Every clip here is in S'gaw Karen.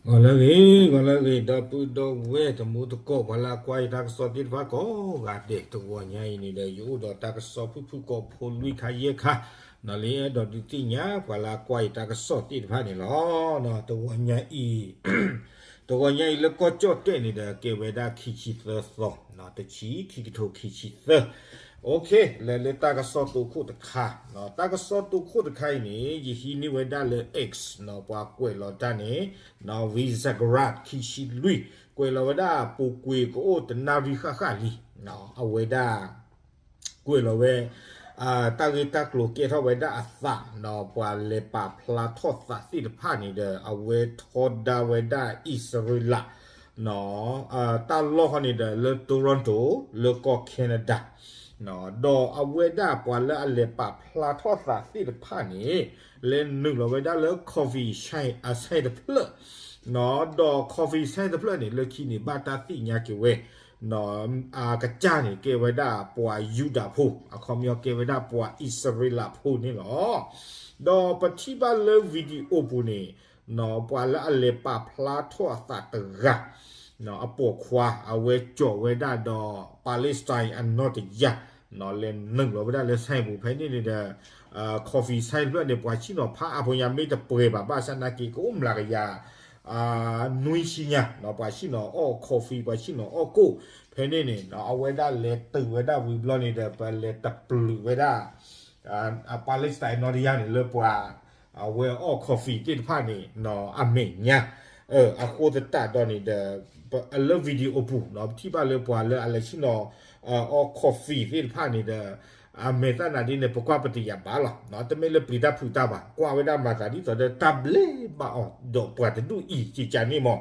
ဂီၤလၢအဂ့ၤ, ဂီၤလၢအဂ့ၤ ဒီပုၢ်ဒီဝဲၢ်တံၤသကိး ပှၤလၢအကွၢ်ယတၢ်ကစီၣ်သ့ၣ်တဖၣ်ကိးဂၤဒဲး, တဂီၤညါအံၤန့ၣ်ဒီး ယအိၣ်ဒီးတၢ်ကစီၣ်ဖုၣ်ဖုၣ်ကိာ်ဖိလွံၢ်ခါယဲၢ်ခါ, ဒီးလၢအဲၣ်ဒိးဒုးသ့ၣ်ညါ ပှၤလၢအကွၢ်ယတၢ်ကစီၣ်သ့ၣ်တဖၣ်န့ၣ်လီၤ. တဂီၤညါအံၤ တဂီၤညါအံၤလၢကီၢ်ကၠီၣ်တဲၣ်န့ၣ်ဒီး ကဲဝဲဒၣ်ခံဆံသၢသီ, တဆံ ခံကထိခံဆံသၢ. လၢ လၢတၢ်ကစီၣ်တိခိၣ်တခါ, တၢ်ကစီၣ်တိခိၣ်တခါအံၤန့ၣ် ယဟံးန့ၢ်ဝဲဒၣ်လၢ X ပှၤကွဲးလီၤတၢ်န့ၣ် Visegrad ခံဆံလွံၢ် ကွဲးလီၤဝဲဒၣ်ပူၤကွံာ်ကအိၣ်တနၣ်ရံၣ်ဃၣ်ဃၣ်လံ, အဝဲဒၣ် ကွဲးလီၤဝဲ တၢ်ဂ့ၢ်တၢ်ကျိၤကဲထီၣ်ဝဲဒၣ်အသး, ပှၤလဲၤပာ်ဖျါထီၣ်သးသ့ၣ်တဖၣ်န့ၣ်ဒီး အဝဲထီဒါဝဲဒၣ်အံၣ်စရ့လး တၢ်လီၢ်ဃီန့ၣ်ဒီး လၢ Toronto လၢကီၢ် Canada, ဒီးအဝဲဒၣ်ပှၤလၢအလဲၤပာ်ဖျါထီၣ်သးသ့ၣ်တဖၣ်န့ၣ် လဲၤနုာ်လီၤဝဲဒၣ်လၢ coffee အဆဲတဖျၢၣ်, ဒီး coffee ဆဲတဖျၢၣ်န့ၣ် လၢခံန့ၣ် ဘၣ်တၢ်သ့ၣ်ညါက့ၤဝဲ အကစၢ်န့ၣ် ကဲဝဲဒၣ်ပှၤယူဒၤဖိ, အခီပညီ ကဲဝဲဒၣ်ပှၤအံၣ်စရ့လးဖိန့ၣ်လီၤ. ဒီးပထံၣ်ဘၣ်လၢ video ပူၤန့ၣ် ပှၤလၢအလဲၤပာ်ဖျါထီၣ်အသးတဂၤ အပိာ်ခွါ အဝဲကၠီၤဝဲဒၣ်ဒီး Palestine အနီၢ်တယၢ် လဲၤနုာ်လီၤဝဲဒၣ်လၢဆဲပူၤဖဲန့ၣ်န့ၣ်ဒီး coffee ဆဲတဖျၢၣ်န့ၣ် ပှၤဆ့ၣ်နီၤဖးအါဖိညါမ့ၢ်တပှဲၤဘၣ် ဘၣ်ဆၣ်နာ်က့ ကအိၣ်မျးကယၤ နွံဆံညါ ပှၤဆ့ၣ်နီၤအီၣ် coffee ပှၤဆ့ၣ်နီၤအီၣ်ကိၣ် ဖဲန့ၣ်န့ၣ် အဝဲဒၣ်လဲၤတုၤဝဲဒၣ်ဝံၤဘျီန့ၣ်ဒီး ပလဲၤတပျုာ်ဝဲဒၣ် Palestine နီၢ်တယၢ်န့ၣ် လၢပှၤ အဝဲအီၣ် coffee သ့ၣ်တဖၣ်န့ၣ် အမဲာ်ညါ အဃိသတးဒီးန့ၣ်ဒီး လၢ video အပူၤ ပထံၣ်ဘၣ်လၢပှၤလၢအလဲၤဆ့ၣ်နီၤ အီၣ် coffee သ့ၣ်တဖၣ်န့ၣ်ဒီး အမဲာ်သၣ်နၤဒ်န့ၣ် ပကွၢ်ပတယာ်ဘၣ်လီၤ. တမ့ၢ်လၢပျံၤတၢ်ဖုးတၢ်ဘၣ်, ကွၢ်ဝဲဒၣ်မၤသးဒ်သိးဒီး တၢ်ဘျဲဘၣ်အီၤဒီးပှၤတဒူၣ်အံၤ ကကန့ၣ်မး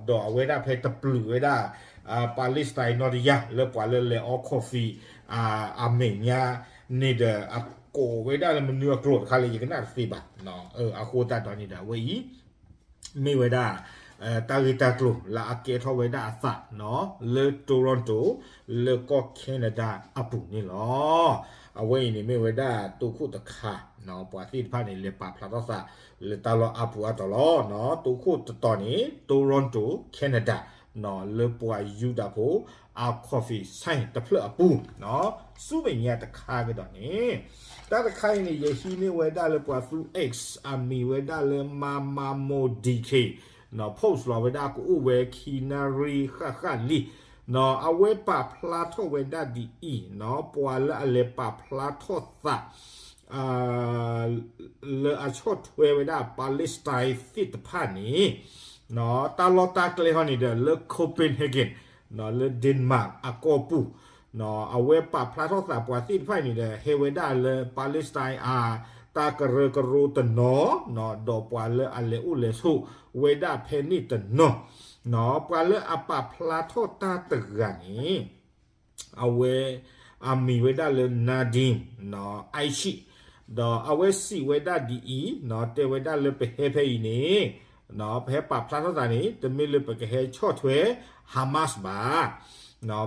ဒီးအဝဲဒၣ်ဖဲတပျုာ်ဝဲဒၣ် Palestine နီၢ်တယၢ် လၢပှၤလၢလဲၤအီၣ် coffee အမဲာ်ညါန့ၣ်ဒီး အကိးဝဲဒၣ်လၢမနုၤအကျိာ်တခါလၢယကနၣ်တသ့ဘၣ်. အဃိသတးဒီးန့ၣ်ဒီး အဝဲအံၤ မ့ၢ်ဝဲဒၣ် တၢ်ဂ့ၢ်တၢ်ကျိၤလၢအကဲထီၣ်ဝဲဒၣ်အသး လၢ Toronto လၢကီၢ် Canada အပူၤန့ၣ်လီၤ. အဝဲအံၤန့ၣ်မ့ၢ်ဝဲဒၣ်တိခိၣ်တခါ ပှၤသ့ၣ်တဖၣ်န့ၣ် လဲၤပာ်ဖျါထီၣ်သး လၢတၢ်လီၢ်အါပူၤအါတီၤလီၤ. တိခိၣ်တတီၤန့ၣ် Toronto Canada လၢပှၤယူဒၤဖိ အ coffee ဆဲတဖျၢၣ်အပူၤ ဆူမဲာ်ညါတခါကဒီးန့ၣ် တၢ်တခါအံၤန့ၣ် ယဟံးန့ၢ်ဝဲဒၣ်လၢပှၤသူ X အမံၤဝဲဒၣ်လၢ Mama Mo DK post လီၤဝဲဒၣ်ကအိၣ်ဝဲခံနၣ်ရံၣ်ဃၣ်ဃၣ်လံ အဝဲပာ်ဖျါထီၣ်ဝဲဒၣ်ဒ်အံၤ ပှၤလၢအလဲၤပာ်ဖျါထီၣ်သး လၢအဆီၣ်ထွဲဝဲဒၣ် Palestine သ့ၣ်တဖၣ်န့ၣ် တၢ်လီၢ်တၢ်ကျဲဟီန့ၣ်ဒီး လၢ Copenhagen လၢ Denmark အကီၢ်ပူၤ အဝဲပာ်ဖျါထီၣ်သးပှၤသ့ၣ်တဖၣ်အံၤန့ၣ်ဒီး ဟဲဝဲဒၣ်လၢ Palestine အတၢ်ကရၢကရိတနီၤ ဒီးပှၤလၢအလဲၤအိၣ်လဲၤဆိးဝဲဒၣ်ဖဲန့ၣ်တနီၤ ပှၤလၢအပာ်ဖျါထီၣ်တၢ်တဂၤန့ၣ် အဝဲအမံၤဝဲဒၣ်လၢ Nadine Aichi ဒီးအဝဲစံးဝဲဒၣ်ဒ်အံၤ တဲဝဲဒၣ်လၢပဟဲဖဲအံၤန့ၣ် ပဟဲပာ်ဖျါထီၣ်သးန့ၣ် တမ့ၢ်လၢပကဟဲဆီၣ်ထွဲ Hamas ဘၣ်.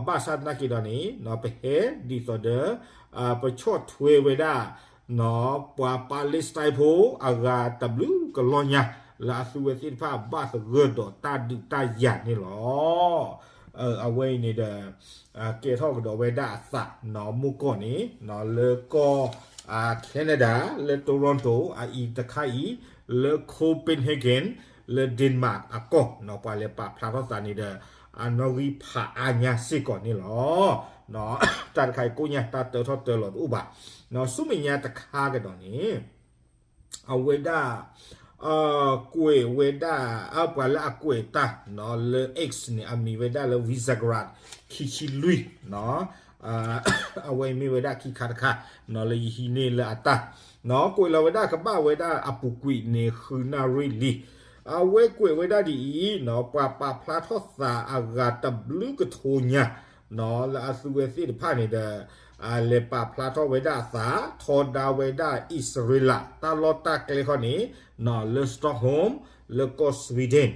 ဘၣ်ဆၣ်သနာ်က့ဒီးန့ၣ် ပဟဲဒ်သိးဒီး ပဆီၣ်ထွဲဝဲဒၣ် ပှၤ Palestine ဖိအဂၤတဘျုးကလီၢ်ညါ လၢအသုဝဲသ့ၣ်တဖၣ်ဘၣ်သဂၢၢ်ဒီးတၢ်ဒုးတၢ်ယၤန့ၣ်လီၤ. အဝဲအံၤန့ၣ်ဒီး ကဲထီၣ်ကဒီးဝဲဒၣ်အသး မုၢ်ကီၢ်န့ၣ် လၢကီၢ် Canada လၢ Toronto အအံၤတခါအံၤ လၢ Copenhagen လၢ Denmark အကီၢ် ပှၤလဲၤပာ်ဖျါထီၣ်သးန့ၣ်ဒီး အနီၣ်ဂံၢ်ဖးအါညါစ့ၢ်ကီးန့ၣ်လီၤ. တၢ်တခါအံၤကိးညါ တၢ်တၢထီၣ်တၢလီၤတအိၣ်ဘၣ်. ဆူမဲာ်ညါတခါကဒီးန့ၣ် အဝဲဒၣ် ကွဲးဝဲဒၣ် ပှၤလၢအကွဲးတၢ် လၢ X န့ၣ် အမံၤဝဲဒၣ်လၢ Visegrad ခံဆံလွံၢ် အဝဲမ့ၢ်ဝဲဒၣ်ခံခါတခါ လၢယဟံးန့ၢ်လၢအတၢ် ကွဲးလီၤဝဲဒၣ်ကဘၣ်ဝဲဒၣ်အပူၤကွံာ်န့ၣ် ဃုနၣ်ရံၣ်လံ. အဝဲကွဲးဝဲဒၣ်ဒ်အံၤ ပှၤပာ်ဖျါထီၣ်သးအဂၤတဘျုးကထိညါ လၢအသုဝဲသ့ၣ်တဖၣ်န့ၣ်ဒီး လဲၤပာ်ဖျါထီၣ်ဝဲဒၣ်အသး ထီဒါဝဲဒၣ်အံၣ်စရ့လး တၢ်လီၢ်တၢ်ကျဲခီန့ၣ် လၢ Stockholm လၢကီၢ် Sweden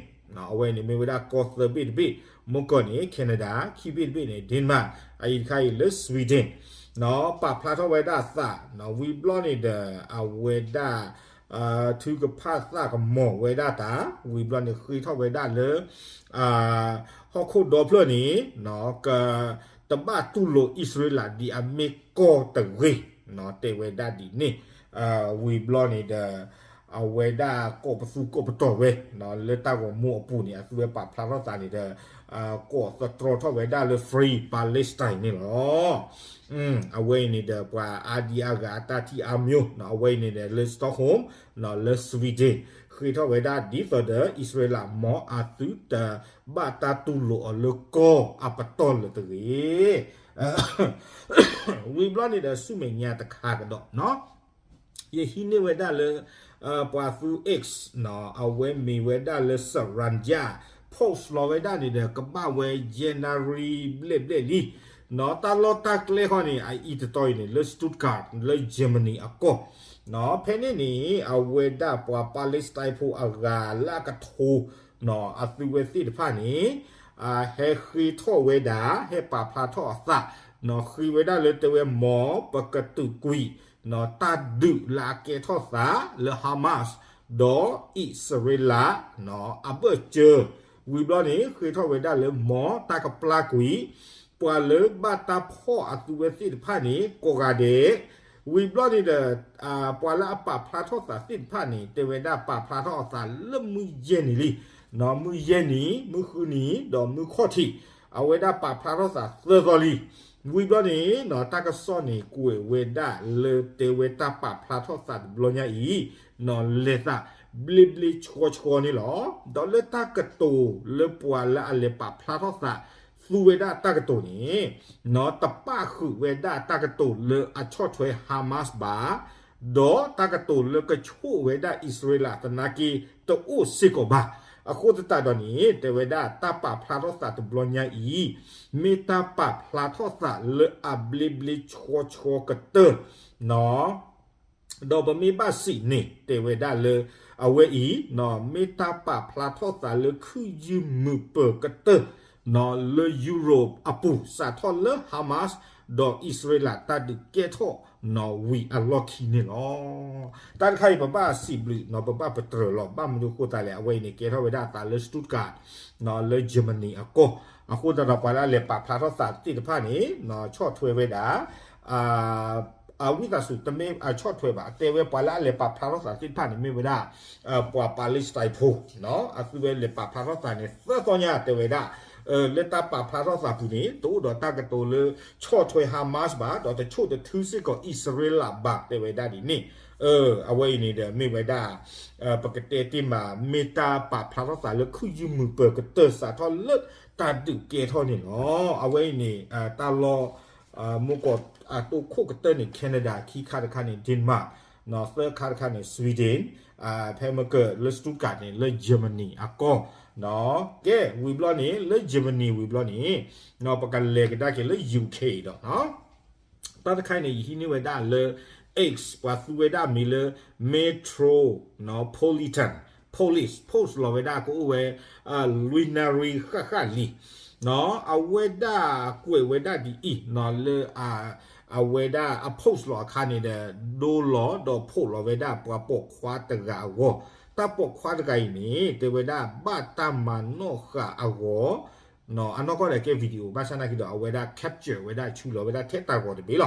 အဝဲန့ၣ်မ့ၢ်ဝဲဒၣ်ကီၢ်သၢဘ့ၣ်တဘ့ၣ်, မုၢ်ကီၢ်န့ၣ် Canada, ခံဘ့ၣ်တဘ့ၣ်န့ၣ် Denmark, အအံၤတခါအံၤလၢ Sweden ပာ်ဖျါထီၣ်ဝဲဒၣ်အသး ဝံၤဘျီန့ၣ်ဒီး အဝဲဒၣ် ထုကဖၣ်သၣ်ကမီၤဝဲဒၣ်တၢ် ဝံၤဘျီန့ၣ်ဃ့ထီၣ်ဝဲဒၣ်လၢ ဟီၣ်ခိၣ်ဒီဖျၢၣ်န့ၣ် က တဘၣ်တူၢ်လိာ်အံၣ်စရ့လးဒ်အမ့ၢ်ကီၢ်တဂ့ၤ တဲဝဲဒၣ်ဒ်န့ၣ် ဝံၤဘျီန့ၣ်ဒီး အဝဲဒၣ်ကိးပသူကိးပတီၢ်ဝဲ လၢတၢ်ဂီၤမူအပူၤန့ၣ် အသုဝဲပာ်ဖျါထီၣ်သးန့ၣ်ဒီး ကိးသတြီထီၣ်ဝဲဒၣ်လၢ Free Palestine န့ၣ်လီၤ. အဝဲအံၤန့ၣ်ဒီး ပှၤအါဒံအါဂၤအတၢ်ထံၣ်အါမၠိ အဝဲအံၤန့ၣ်ဒီး လၢ Stockholm လၢ Sweden ဃ့ထီၣ်ဝဲဒၣ်ဒ်သိးဒီး အံၣ်စရ့လးမ်အသုတဘၣ်တၢ်တူၢ်လိာ်အီၤလၢကီၢ်အပတီၢ်လၢၤတဂ့ၤ ဝံၤဘျီန့ၣ်ဒီးဆူမဲာ်ညါတခါကဒီး ယဟံးန့ၢ်ဝဲဒၣ်လၢ ပှၤသူ X အဝဲမ့ၢ်ဝဲဒၣ်လၢ Saranja post လီၤဝဲဒၣ်န့ၣ်ဒီး ကဘၣ်ဝဲယဲၢ်နၣ်ရံၣ်ဘျဲၣ်ဘျဲၣ်လံ တၢ်လီၢ်တၢ်ကျဲဃီန့ၣ် အအံၤတတီၤအံၤန့ၣ် လၢ Stuttgart လၢ Germany အကီၢ် ဖဲန့ၣ်န့ၣ် အဝဲဒၣ်ပှၤ Palestine ဖိအဂၤလၢအကထိ အသုဝဲသ့ၣ်တဖၣ်န့ၣ် ဟဲဃ့ထီၣ်ဝဲဒၣ် ဟဲပာ်ဖျါထီၣ်အသး ဃ့ဝဲဒၣ်လၢတဲဝဲ မ်ပကတုာ်ကွံာ် တၢ်ဒုးလၢအကဲထီၣ်သးလၢ Hamas ဒီးအံၣ်စရ့လး အဘၢၣ်စၢၤ ဝံၤဘျီန့ၣ် ဃ့ထီၣ်ဝဲဒၣ်လၢ မ်တၢ်ကပျၢ်ကွံာ် ပှၤလၢဘၣ်တၢ်ဖီၣ်အသုဝဲသ့ၣ်တဖၣ်န့ၣ် ကိးဂၤဒဲး ဝံၤဘျီန့ၣ်ဒီး ပှၤလၢအပာ်ဖျါထီၣ်သးသ့ၣ်တဖၣ်န့ၣ် တဲဝဲဒၣ်ပာ်ဖျါထီၣ်အသးလၢမုၢ်ယဲၢ်နံၤလံ မုၢ်ယဲၢ်နံၤ မုၢ်ဃုနံၤ ဒီးမုၢ်ခီၣ်ထံး အဝဲဒၣ်ပာ်ဖျါထီၣ်သးသၢသီလံ ဝံၤဘျီန့ၣ် တၢ်ကစီၣ်န့ၣ် ကွဲးဝဲဒၣ်လၢတဲဝဲတၢ်ပာ်ဖျါထီၣ်သးတဘျီညါအံၤ လဲၤသးဘျ့ဘျ့ဆှီဆှီန့ၣ်လီၤ. ဒီးလၢတၢ်ကတိၤလၢပှၤလၢအလဲၤပာ်ဖျါထီၣ်သး သူဝဲဒၣ်တၢ်ကတိၤန့ၣ် တပၣ်ဃုာ်ဝဲဒၣ်တၢ်ကတိၤလၢအဆီၣ်ထွဲ Hamas ဘၣ် ဒီးတၢ်ကတိၤလၢကဆိၣ်ဝဲဒၣ်အံၣ်စရ့လးသနာ်က့ တအိၣ်စ့ၢ်ကီးဘၣ်. အဃိသတးဒီးန့ၣ် တဲဝဲဒၣ်တၢ်ပာ်ဖျါထီၣ်သးတဘျီညါအံၤ မ့ၢ်တၢ်ပာ်ဖျါထီၣ်သးလၢအဘျ့ဘျ့ဆှီဆှီကတၢၢ် ဒီးပမ့ၢ်ဘၣ်စံးန့ၣ် တဲဝဲဒၣ်လၢ အဝဲအံၤ မ့ၢ်တၢ်ပာ်ဖျါထီၣ်သးလၢခုၣ်ယုၢ်မုာ်ပၢၤကတၢၢ် လၢ Europe အပူၤ စးထီၣ်လၢ Hamas ဒီးအံၣ်စရ့လးတၢ်ဒုးကဲထီၣ် ဝံၤအလီၢ်ခံန့ၣ်လီၤ. တၢ်တခါအံၤ ပဘၣ်စံးဘျုး ပဘၣ်ပတြၢၤလီၤ ဘၣ်မနုၤအဃိသတးလဲၣ် အဝဲအံၤန့ၣ် ကဲထီၣ်ဝဲဒၣ်အသးလၢ Stuttgart လၢ Germany အကီၢ် အဃိသတးဒီးပှၤလၢအလဲၤပာ်ဖျါထီၣ်သးသ့ၣ်တဖၣ်န့ၣ် ဆီၣ်ထွဲဝဲဒၣ် အဝံသးစူၤ တမ့ၢ်အဆီၣ်ထွဲဘၣ် တဲဝဲပှၤလၢအလဲၤပာ်ဖျါထီၣ်သးသ့ၣ်တဖၣ်န့ၣ် မ့ၢ်ဝဲဒၣ် ပှၤ Palestine ဖိ အသုဝဲလဲၤပာ်ဖျါထီၣ်သးန့ၣ် သၢသီညါ တဲဝဲဒၣ် လၢတၢ်ပာ်ဖျါထီၣ်သးပူၤန့ၣ် တအိၣ်ဒီးတၢ်ကတိၤလၢ ဆီၣ်ထွဲ Hamas ဘၣ် ဒီးတဆိၣ်တထုစ့ၢ်ကီးအံၣ်စရ့လးဘၣ် တဲဝဲဒၣ်ဒ်န့ၣ် အဝဲအံၤန့ၣ်ဒီးမ့ၢ်ဝဲဒၣ် ပကတဲတ့ၢ်မး မ့ၢ်တၢ်ပာ်ဖျါထီၣ်သးလၢခုၣ်ယုၢ်မုာ်ပၢၤကတၢၢ်စးထီၣ်လၢတၢ်ဒုးကဲထီၣ်န့ၣ်လီၤ. အဝဲအံၤန့ၣ် တၢ်လီၢ် မူကီးအတိခိၣ်ကတၢၢ်န့ၣ် Canada ခံခါတခါန့ၣ် Denmark သၢခါတခါန့ၣ် Sweden ဖဲမကၢၢ်လၢ Stuttgart န့ၣ် လၢ Germany အကီၢ် ကဲ ဝံၤဘျီန့ၣ် လၢ Germany ဝံၤဘျီန့ၣ် ပကလဲၤကဒါက့ၤလၢ UK ဒီး တၢ်တခါအံၤန့ၣ် ယဟံးန့ၢ်ဝဲဒၣ်လၢ X ပှၤသူဝဲဒၣ်မံၤလၢ Metropolitan Police post လီၤဝဲဒၣ်ကအိၣ်ဝဲ လွံၢ်နၣ်ရံၣ်ဃၣ်ဃၣ်လံ အဝဲဒၣ်ကွဲးဝဲဒၣ်ဒ်အံၤ လၢ အဝဲဒၣ်အ post လီၤအခါန့ၣ်ဒီး ဒိလီၤဒီးဖီၣ်လီၤဝဲဒၣ်ပှၤပိာ်ခွါတဂၤအဂီၢ် တၢ်ပိာ်ခွါတဂၤအံၤန့ၣ် တဲဝဲဒၣ်ဘၣ်တၢ်မၤနီၣ်ဃာ်အဂီၢ် အနီၢ်ကီၢ်ဒီးကဲ video ဘၣ်ဆၣ်နာ်က့ဒီး အဝဲဒၣ် capture ဝဲဒၣ်ဆူလီၤဝဲဒၣ်ထဲတၢ်ဂီၤတဘ့ၣ်လီၤ.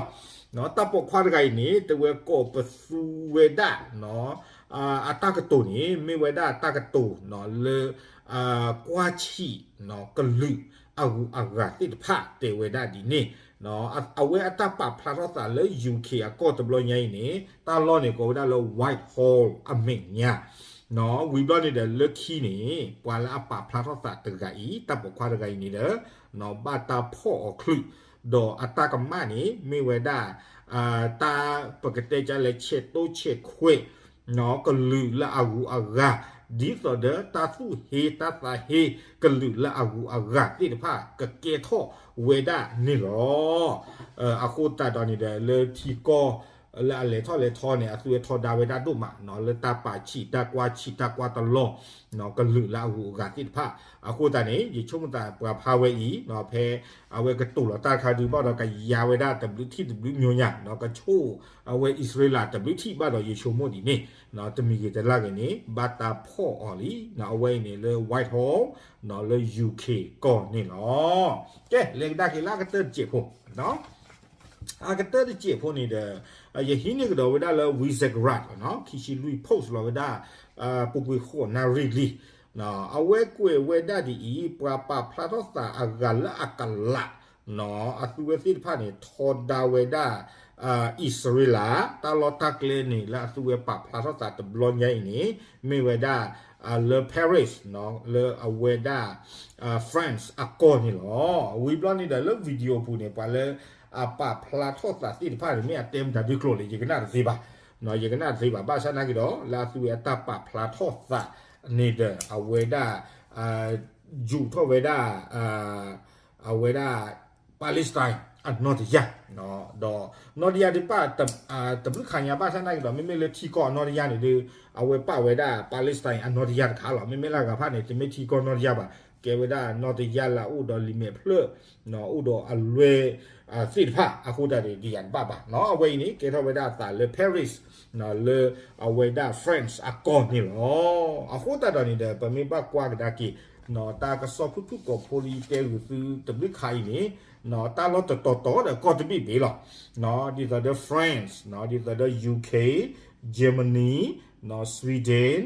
တၢ်ပိာ်ခွါတဂၤအံၤန့ၣ် တဲဝဲကိးပသူဝဲဒၣ် အတၢ်ကတိၤန့ၣ် မ့ၢ်ဝဲဒၣ်တၢ်ကတိၤလၢ ကွၢ်ဆံးကလုာ်အဂုၤအဂၤသ့ၣ်တဖၣ် တဲဝဲဒၣ်ဒ်န့ၣ် အဝဲအတၢ်ပာ်ဖျါထီၣ်သးလၢ UK အကီၢ်တဘျီညါအံၤန့ၣ် တၢ်လီၢ်န့ၣ်ကိးဝဲဒၣ်လၢ Whitehall အမဲာ်ညါ ဝံၤဘျီန့ၣ်ဒီးလၢခံန့ၣ် ပှၤလၢအပာ်ဖျါထီၣ်သးတဂၤအံၤ တၢ်ပိာ်ခွါတဂၤအံၤန့ၣ်ဒီး ဘၣ်တၢ်ဖီၣ်အီၤချုး ဒီးအတၢ်ကမၣ်န့ၣ် မ့ၢ်ဝဲဒၣ် တၢ်ပကတဲကလဲၣ် ဆဲးတိဆဲးခွဲး ကလုာ်လၢအဂုၤအဂၤ ဒ်သိးဒီးတၢ်သူၣ်ဟ့တၢ်သးဟ့ကလုာ်လၢအဂုၤအဂၤသ့ၣ်တဖၣ် ကကဲထီၣ်ဝဲဒၣ်န့ၣ်လီၤ. အဃိသတးဒီးန့ၣ်ဒီး လၢထံကီၢ် လၢအလဲၤထီၣ်လဲၤထီန့ၣ် အသုဝဲထီဒါဝဲဒၣ်ဒိၣ်မး လၢတၢ်ပာ်ဆံးတၢ်ကွၢ်ဆံးတၢ်ကွၢ်တလီၢ် ကလုာ်လၢအဂုၤအဂၤသ့ၣ်တဖၣ် အဃိသတးန့ၣ် ယဆိကမိၣ်သးပှၤဖးဝဲအံၤ ဖဲအဝဲကတိၤလီၤတၢ်တခါဒုးဘၣ်ဒီး ကယၤဝဲဒၣ်တဘျုးထံၣ်တဘျုးမျိညါ ကဆိၣ်အဝဲအံၣ်စရ့လးတဘျုးထံၣ်ဘၣ်ဒီး ယဆိကမိၣ်ဒ်န့ၣ် တမံၤဂ့ၤတလၢ်ဂ့ၤန့ၣ် ဘၣ်တၢ်ဖီၣ်အီၤလံ အဝဲအံၤန့ၣ်လၢ White House လၢ ယူၣ်ခ့ၣ် ကီၢ်န့ၣ်လီၤ. ကဲ လဲၤကဒါက့ၤလၢအကတၢၢ်တစဲးဖိ အကတၢၢ်တစဲးဖိန့ၣ်ဒီး ယဟံးန့ၢ်ကဒီးဝဲဒၣ်လၢ Visegrad လီၤ ခံဆံလွံၢ် post လီၤဝဲဒၣ် ပူၤကွံာ်ဃိးနၣ်ရံၣ်လံ အဝဲကွဲးဝဲဒၣ်ဒ်အံၤ ပှၤပာ်ဖျါထီၣ်သးအဂၤလၢအကလး အသုဝဲသ့ၣ်တဖၣ်န့ၣ် ထီဒါဝဲဒၣ် အံၣ်စရ့လး တၢ်လီၢ်တၢ်ကျဲန့ၣ် လၢအသုဝဲပာ်ဖျါထီၣ်သးတဘျီညါအံၤန့ၣ် မ့ၢ်ဝဲဒၣ် လၢ Paris လၢအဝဲဒၣ် France အကီၢ်န့ၣ်လီၤ. ဝံၤဘျီန့ၣ်ဒီးလၢ video ပူၤန့ၣ် ပှၤလၢအပာ်ဖျါထီၣ်သးသ့ၣ်တဖၣ်န့ၣ် မ့ၢ်အတဲမတၤဒုကျိၤလဲၣ် ယကနၣ်တသ့ဘၣ်, ယကနၣ်တသ့ဘၣ် ဘၣ်ဆၣ်နာ်က့ၤဒီး လၢအသုဝဲအတၢ်ပာ်ဖျါထီၣ်သးန့ၣ်ဒီး အဝဲဒၣ် ယူာ်ထီၣ်ဝဲဒၣ် အဝဲဒၣ် Palestine အနီၢ်တယၢ် ဒီးနီၢ်တယၢ်ဒုးပာ် တဘျုးခါညါ ဘၣ်ဆၣ်နာ်က့ၤဒီး မ့မ့ၢ်လၢထံကီၢ်အနီၢ်တယၢ်န့ၣ်ဒီး အဝဲပာ်ဝဲဒၣ် Palestine အနီၢ်တယၢ်တခါလီၤ. မ့မ့ၢ်လၢအဂၤတဖၣ်န့ၣ် တမ့ၢ်ထံကီၢ်နီၢ်တယၢ်ဘၣ်, ကဲဝဲဒၣ်နီၢ်တယၢ်လၢအအိၣ်ဒီးလံာ်မဲာ်ဖျၢၣ် အိၣ်ဒီးအလွဲၢ်သ့ၣ်တဖၣ် အဃိသတးဒီး တယၤတဘၣ်ဘၣ်နီၤ. အဝဲအံၤန့ၣ် ကဲထီၣ်ဝဲဒၣ်အသးလၢ Paris လၢအဝဲဒၣ် France အကီၢ်န့ၣ်လီၤ. အဃိသတးဒီးန့ၣ်ဒီး ပမ့ၢ်ဘၣ်ကွၢ်ကဒါက့ၤ တၢ်ကစီၣ်ဖုၣ်ဖုၣ်ကိာ်ဖိလၢယတဲဂုာ်သုတဘျုးခါအံၤန့ၣ် တၢ်လီၢ်တတီၤတီၤဒီးကီၢ်တဘ့ၣ်ဘ့ၣ်လီၤ. ဒ်သိးဒီး France ဒ်သိးဒီး ယူၣ်ခ့ၣ်, Germany, Sweden,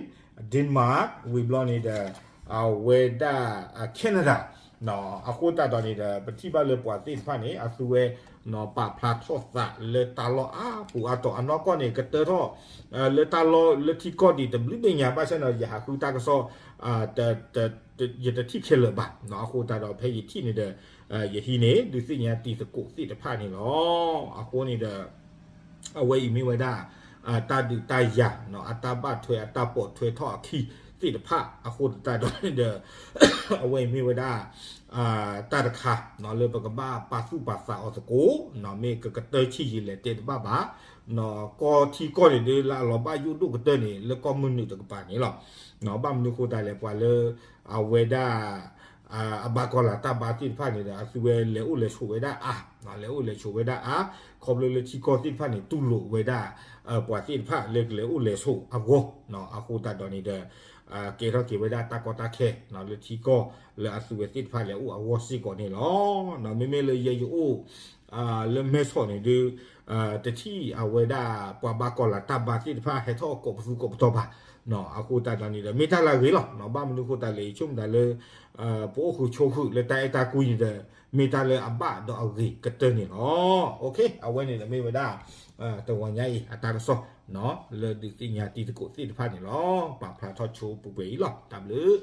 Denmark ဝံၤဘျီန့ၣ်ဒီး အဝဲဒၣ် Canada အဃိသတးဒီးန့ၣ်ဒီး ပထံၣ်ဘၣ်လၢပှၤသ့ၣ်တဖၣ်န့ၣ် အသုဝဲ ပာ်ဖျါထီၣ်သးလၢတၢ်လီၢ်အါပူၤအါတီၤ အနီၢ်ကီၢ်န့ၣ် ကတၢထီၣ် လၢတၢ်လီၢ်လၢထံကီၢ်ဒံးတဘျုးဘ့ၣ်ညါ ဘၣ်ဆၣ်ဒီး ယဟးဃုတၢ်ကစီၣ် ယတထံၣ်ခဲလၢာ်ဘၣ်. အဃိသတးဒီး ဖဲယထံၣ်န့ၣ်ဒီး ယဟံးန့ၢ်ဒုးသ့ၣ်ညါတံၤသကိးသ့ၣ်တဖၣ်န့ၣ်လီၤ. အဃိန့ၣ်ဒီး အဝဲအံၤမ့ၢ်ဝဲဒၣ် တၢ်ဒုးတၢ်ယၤ အတၢ်ဘၣ်ထွဲအတၢ်ပိာ်ထွဲထီၣ်အခံသ့ၣ်တဖၣ် အဃိသတးဒီးန့ၣ်ဒီး အဝဲအံၤမ့ၢ်ဝဲဒၣ် တၢ်တခါ လၢပကဘၣ်ပာ်သူၣ်ပာ်သးအီၤသကိး မ့ၢ်ကကတၢၢ်ဆံးယံာ်လဲၣ်တဲတဘၣ်ဘၣ် ကီၢ်ထံကီၢ်န့ၣ်ဒ်လၢအလီၤဘၣ်ယိၣ်ဒိၣ်ကတၢၢ်န့ၣ် လၢကီၢ်မုၢ်နုာ်တကပၤန့ၣ်လီၤ. ဘၣ်မနုၤအဃိသတးလဲၣ် ပှၤလၢ အဝဲဒၣ် အဘၣ်ကီၢ်လၤတၢ်ဘါသ့ၣ်တဖၣ်န့ၣ်ဒီး အသုဝဲလဲၤအိၣ်လဲၤဆိးဝဲဒၣ်အါ လဲၤအိၣ်လဲၤဆိးဝဲဒၣ်အါ ခီဖျိလၢထံကီၢ်သ့ၣ်တဖၣ်န့ၣ် တူၢ်လိာ်ဝဲဒၣ် ပှၤသ့ၣ်တဖၣ်လၢကလဲၤအိၣ်လဲၤဆိးအဂီၢ် အဃိသတးဒီးန့ၣ်ဒီး ကဲထီၣ်က့ၤဝဲဒၣ်တၢ်ကီတၢ်ခဲ လၢထံကီၢ်လၢအသုဝဲသ့ၣ်တဖၣ်လဲၤအိၣ်အဂီၢ်စ့ၢ်ကီးန့ၣ်လီၤ. မ့မ့ၢ်လၢယဲယအိၣ် လၢမဲၢ်ဆီးန့ၣ်ဒုး တထံၣ်အဝဲဒၣ်ပှၤဘၣ်ကီၢ်လၤတၢ်ဘါသ့ၣ်တဖၣ် ဟဲထီၣ်ကိးပသူကိးပတီၤဘၣ်. အဃိသတးဒီးန့ၣ်ဒီး မ့ၢ်တၢ်လၢအဂ့ၤလီၤ. ဘၣ်မနုၤအဃိသတးလဲၣ် ယဆိကမိၣ်သးလၢ ပအိၣ်ဃုာ်ဆိးဃုာ်လၢတၢ်အဲၣ်တၢ်ကွံန့ၣ်ဒီး မ့ၢ်တၢ်လၢအဘၣ်ဒီးအဂ့ၤကတၢၢ်န့ၣ်လီၤ. အဝဲန့ၣ်ဒီးမ့ၢ်ဝဲဒၣ် တဂီၤညါအံၤအတၢ်ကစီၣ် လၢဒုးသ့ၣ်ညါတံၤသကိးသ့ၣ်တဖၣ်န့ၣ်လီၤ. ပာ်ဖျါထီၣ်ဆိပှဲၤပှဲၤအံၤလီၤ. တၢ်ဘျုး